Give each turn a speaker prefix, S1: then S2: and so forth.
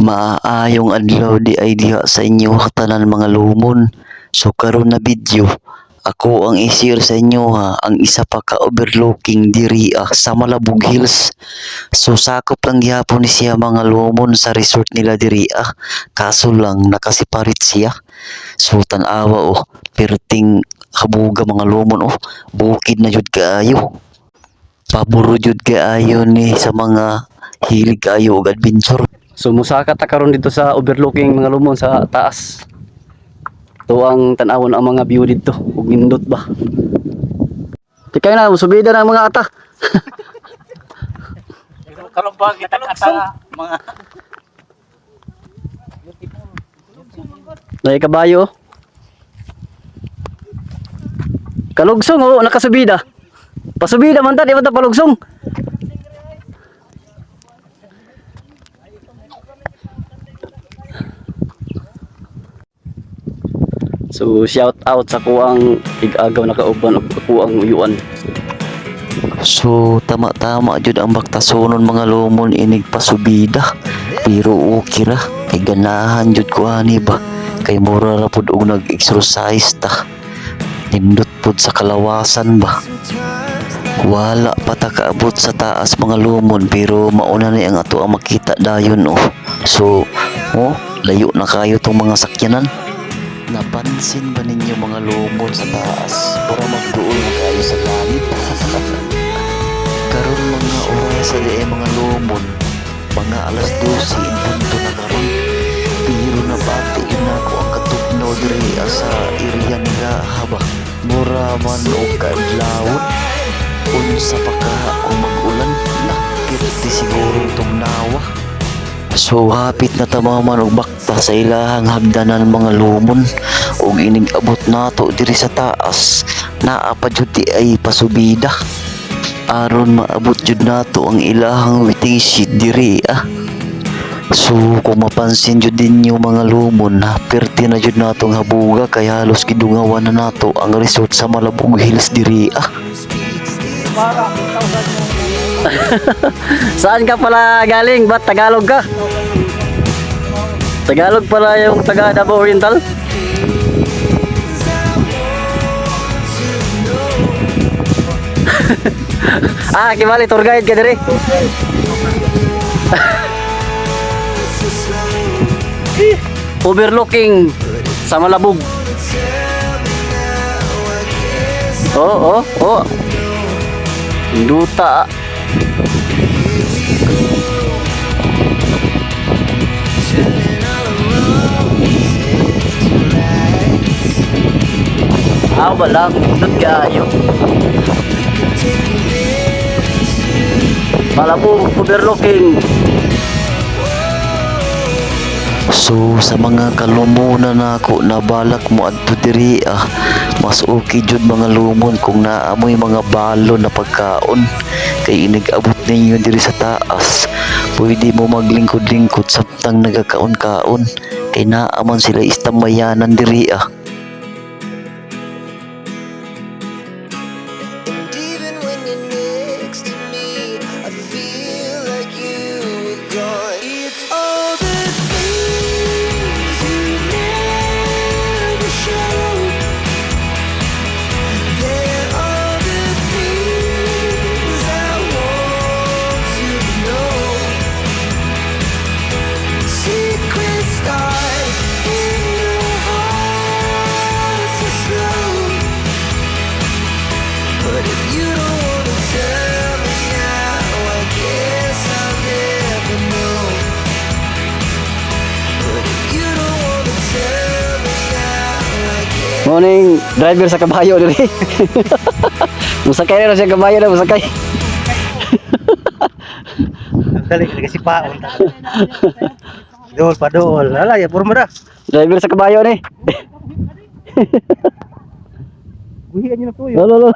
S1: Maayong adlaw diay diha sa inyo tanan, mga lumon. So karon na video, ako ang i-share sa inyo ha, ang isa pa ka overlooking diri sa Malabog Hills. So sakop lang gihapon ni siya, mga lumon, sa resort nila diri ah. Kaso lang naka-separate siya. So tan-awa oh, perting habuga, mga lumon, oh, bukid na jud kaayo. Pabor jud kaayo ni sa mga hilig kaayo og adventure.
S2: So musaka ta karon dito sa overlooking, mga lumon, sa taas. Ito ang tan-awon ang mga view dito ug nindot ba. Tikay na subida na ang mga ata.
S3: Karon pa kita ata mga
S2: Nay kabayo. Kalugsong oh, nakasubida. Pasubida man ta, di man ta palugsong. So shout out sa kuang igagaw na kauban ug kuang uyuan.
S1: So tama-tama jud ang baktasonon, mga lumon, inig pasubida. Pero okay ra kay ganahan jud ko ani ba, kay mura ra pud og nag-exercise ta. Nindot pud sa kalawasan ba. Wala pa ta kaabot sa taas, mga lumon, pero mauna ni ang ato ang makita dayon oh. So oh, layo na kayo tong mga sakyanan. Napansin ba ninyo, mga lumon, sa taas? Para magduol na kayo sa langit. Karon mga oras sa diay, mga lumon, mga alas 12 in punto na karon. Pero nabati yun ako ang katugnaw diri sa area nila haba. Mura man og kaadlawon. Unsa pa ka kung mag-ulan na, pirti siguro itong nawa. So hapit na tamaman og bakta sa ilahang hagdanan, mga lumon, ug inig abot nato diri sa taas, naa pa jud di ay pasubida aron maabot jud nato ang ilahang waiting shed diri ah. So kung mapansin jud ninyo, mga lumon, ha, perti na jud natong habuga kay halos gidungawan na nato ang resort sa Malabog Hills diri ah.
S2: Saan ka pala galing? Ba't Tagalog ka? Tagalog pala yung taga Davao Oriental? Ah, kibali tour guide ka diri. Overlooking sa Malabog. Oh. Duta. Ah, wala. Nindot kaayo. Malabog, overlooking.
S1: So sa mga kalumunan nako na balak mo adto diri ah, mas okay jud, mga lumon, kung naamoy mga balon na pagkaon kay inig abot ninyo diri sa taas, pwede mo maglingkod-lingkod samtang nagakaon-kaon kay naa man sila istambayanan diri ah.
S4: And even when you're next to me, I feel like you were gone. It's all the things you never show. They're all the things I want to know. Secrets start in your heart so slow. But if you don't wanna tell me now, I guess I'll never know. But if you don't wanna tell me now, I guess.
S2: Morning, driver sa kabayo diri. Musakay na siya kabayo na musakay.
S3: Ang dali kasi paon. Dool pa dool. Ala ya puro ra.
S2: Driver sa kabayo ni.
S3: Guhian niyo na tuyo.
S2: Lolo, lolo.